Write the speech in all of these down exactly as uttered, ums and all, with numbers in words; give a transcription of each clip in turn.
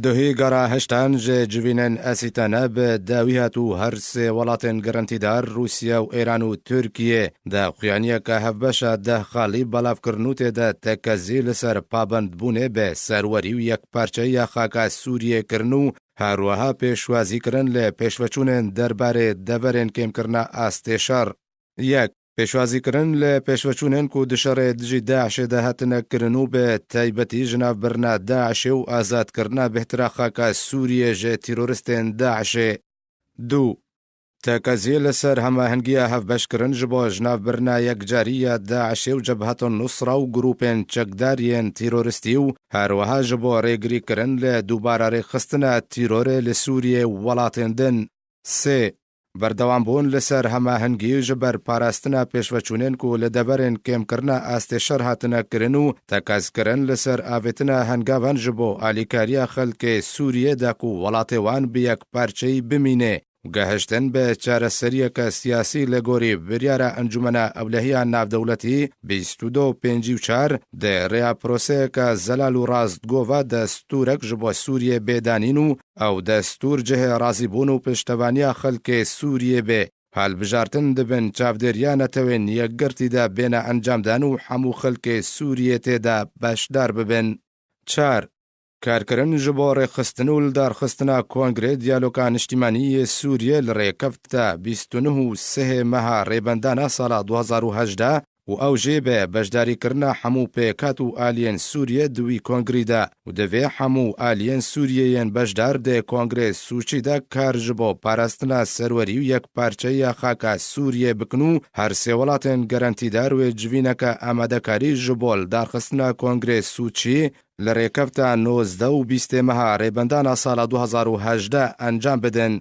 Duhî gera hiştan ji civînên Esîtene bi dawî hat û her sê welatên gerentîdar Rûsya û Êran û Tirkiye di xuyaniyeke hevbeşa deh xalî belavkirinûtê de tekezî li ser pabendbûnê bi serwerî û yekparçeyiya xaka Sûriyê kirin û her wiha pêşwazî kirin li pêşveçûnên derbarê deverên kêmkirina astê şer. Yek, pêşwazîkirin li pêşveçûnên ku di şerê dijî DAIŞê de hatine kirin û bi taybetî ji navbirina DAIŞê û azadkirina bêhtira xaka Sûriyê ji teroristên DAIŞê. Du, tekezî li ser hemahengiya hevbeşkirin ji bo ji navbirina yekcarî ya DAIŞê û Cebhetin Nusra û grûpên çekdar yên teroristî û her wiha ji bo rêgirîkirin li dubare rêxistina terorê li Sûriyê û welatên din. Sê, berdewambûn li ser hemahengî ji ber parastina pêşveçûnên ku li deverên kêmkirina astê şer hatine kirin û tekezkirin li ser avêtina hengavan ji bo alîkariya xelkê Sûriyê de ku welatê wan bi yekparçeyî bimîne û gehiştin bi çareseriyeke siyasî li gorî biryara Encûmena Ewlehiya Navdewletî bîst û du pêncî û çar di rêya proseyeke zelal û rastgova destûrek ji bo Sûriyê bê danîn û ew destûr cihê razîbûn û piştevaniya xelkê Sûriyê bê. Hilbijartin dibin çavdêriya Netewên Yekgirtî de bêne encamdan û hemû xelkê Sûriyê tê de beşdar bibin. Çar, karkirin ji bo rêxistin û lidarxistina Kongrê Diyaloga Niştimanî yê Sûriyê li rêkefta bîst û neh û sihê meha Rêbendana sala du hezar û hejdeh û ew jî bi beşdarîkirina hemû pêkat û aliyên Sûriyê di wî kongrî de û divê hemû aliyên Sûriyê yên beşdar di kongrê Sûçî de kar ji bo parastina serwerî û yekparçeyiya xaka Sûriyê bikin û her sê welatên gerentîdar wê civîneke amadekarî ji bo lidarxistina kongrê Sûçî li rêkefta nozdeh û bîstê meha Rêbendana sala du hezar û hejdeh encam bidin.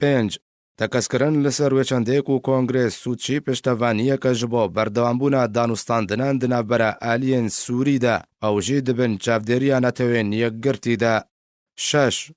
Pênc, tekez kirin li ser wê çendê ku Kongrê Sûçî piştevaniyeke ji bo berdewambûna danûstandinan di navbera aliyên Sûrî de, ew jî di bin çavdêriya Netewên Yekgirtî de. Şeş,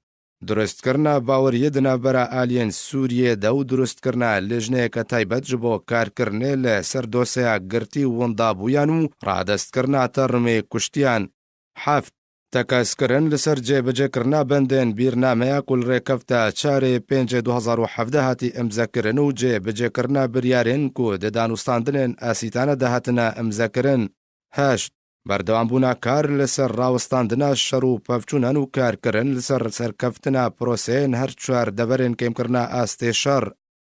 durustkirina baweriyê di navbera aliyên Sûriyê de û durustkirina lijneyeke taybet ji bo karkirinê li ser dosyeya girtî û windabûyan û radestkirina termê kuştiyan. Heft, tekez kirin li ser cêbicêkirina bendên bîrnameya ku li rêkefta çarê pêncê du hezar û hevdeh hatî imzekirin û cêbicêkirina biryarên ku di danûstandinên Esîtane de hatine imzekirin. Heşt, berdewambûna kar li ser rawestandina şer û pevçûnan û karkirin li ser serkeftina proseyên her çar deverên kêmkirina astê şer.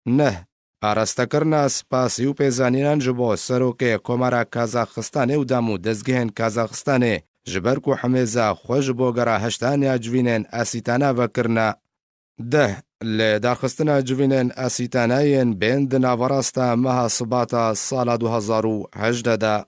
Neh, arastekirina spasî û pêzanînan ji bo Serokê Komara Kazaxistanê û dam û dezgehên Kazaxistanê, ji ber ku hemêza xwe ji bo gera heştan ya civînên Esîtana vekirine. Deh, li darxistina civînên Esîtana yên bên di naverasta meha Sibata sala du hezar û hejdeh de.